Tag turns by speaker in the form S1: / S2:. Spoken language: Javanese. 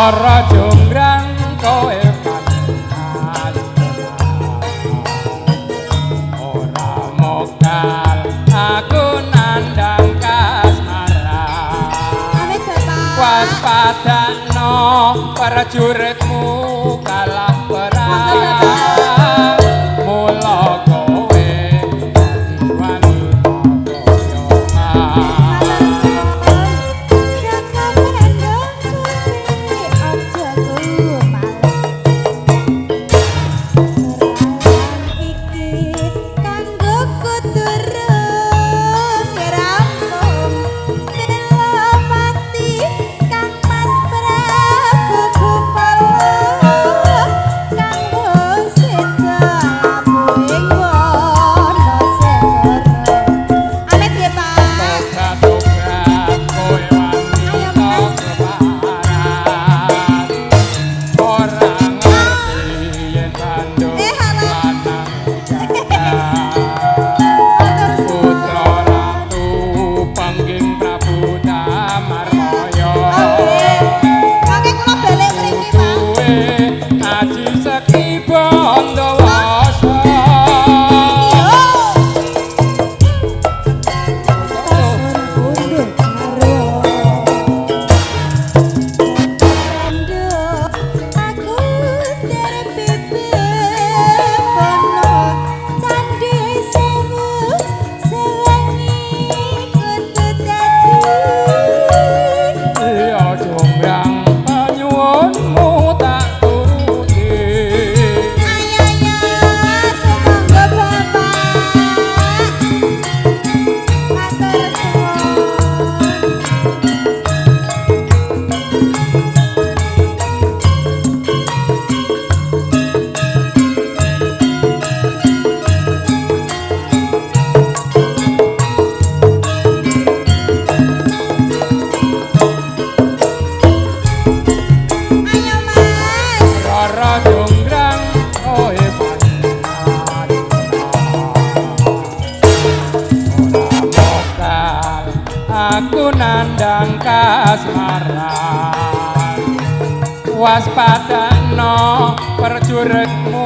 S1: Rara Jonggrang kowe panas ora mokal aku nandang kasmaran.
S2: Amit Bapak.
S1: Waspadano prajuritmu kalah perang. Mula kowe dadi wanita kaya
S2: Matur suwun. Jaka pendhong kowe aja kumal. Perang iki kanggo kudurung rampung. Telapati Kang Mas Prabu Gupala kang wis seda labuhing Wanasegara. Amit nggih, Pak.
S1: Tobat-tobat kowe
S2: Ayo,
S1: wanita
S2: Mas.
S1: Keparat ora ngerti yen bandung
S2: Eh, halo.
S1: Lanang gagah
S2: Matur suwun.
S1: putra ratu pengging Prabu Damarmaya.
S2: Oke. Mangke kula balik mriki, Pak.
S1: Duwe aji sekti Bandawasa.
S2: Yo. Tasun pundhut garwa. Jaka aku terbebebono candhi sewu sewengi kudu dadi.
S1: Iya Jonggrang panyuwunmu tak turuti.
S2: Ayo ayo sumangga Bapak. Matur suwun. Ayo Mas.
S1: Rara Jonggrang kowe panas ora mokal aku nandang kasmaran. Waspadano prajuritmu